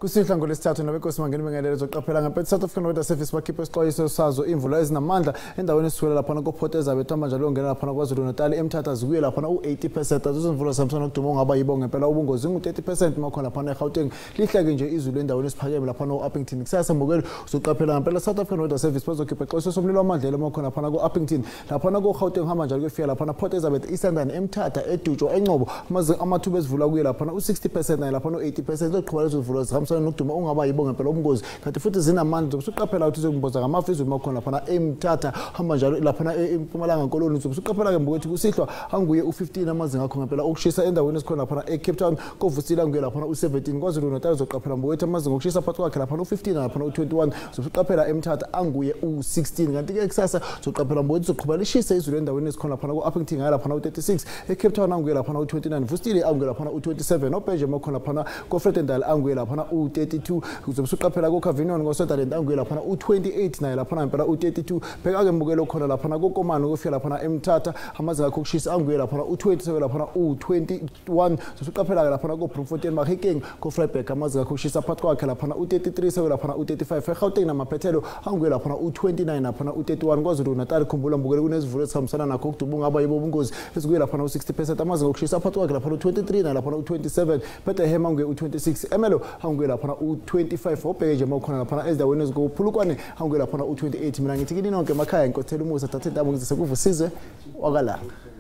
Kusihlwa ngolwesithathu nabenkosi mangeni bengelele zoqaphela ngempela South African Weather Service bakhiphe isixwayiso sazo imvula ezinamandla endaweni esithwele laphana koPort Elizabeth hamba njalo ngena laphana KwaZulu Natal eMthatha zikuye laphana u-80% azo imvula sihambisana nokuduma ongaba yibo ngempela ubungozi ngu-30% makhona laphana eGauteng lihleke nje izulu endaweni esiphakeme laphana o-Upington. Kusasa mbukeli uzoqaphela ngempela South African Weather Service bazokhipha isixwayiso somlilo wamandlela makhona laphana ko-Upington laphana ko-Gauteng hamba njalo kuyofika laphana Port Elizabeth, East London, eMthatha, eDutsho, eNgcobo amathuba ezivula kuye laphana u-60% naye laphana u-80% zoqhuba lezo zivula zihambisana nokuduma ongaba yibo ngempela ubungozi kanti futhi zinamandla. Usuqaphela ukuthi izomboza ngamafu izulu makhona laphana eMthatha hamba njalo laphana eMpumalanga Koloni. Usuqaphela ke mbukethi kusihlwa anguye u-15 amazinga akho ngempela okushisa endaweni esikhona laphana eCape Town kovusile anguye laphana u-17. KwaZulu Natal uzoqaphela mbukethi amazinga okushisa phakathi kwakhe laphana u-15 laphana u-21. Usuqaphela eMthatha anguye u-16. Kanti ke kusasa uzoqaphela mbukethi uzoqhubeka lishise izulu endaweni esikhona laphana ku-Upington ngaya laphana u-36, eCape Town anguye laphana u-29, Vustile anguye laphana u-27, Obhenje makhona laphana koFredendal anguye laphana u-32. Uzobe usuqaphela koCavignon ngoSutherland anguye laphana u-28 naye laphana ngempela u-32. Bheka-ke mbukelo khona laphana koKomani kufika laphana eMthatha amazinga akho okushisa anguye laphana u-20 laphana u-21. Usuqaphela-ke laphana koBloemfontein, Mahikeng, koVryburg amazinga akho okushisa phakathi kwakhe laphana u-33 sewe laphana u-35. eGauteng namaphethelo anguye laphana u-29 laphana u-31. KwaZulu Natal khumbula mbukelo kunezivulo ezihambisana nakho ukuduma ungaba yibo ubungozi ezikuye laphana u-60% amazinga okushisa phakathi kwakhe laphana u-23 nalaphana u-27. Bethlehem anguye u-26, Emelo anguye laphana u-25. Obheke nje mawukhona laphana ezindaweni ezikuphulukwane anguye laphana u-28. Mina ngithi kini nonke emakhaya inkothela umusa thathe intamo ngizise kuvusizwe wakalanga.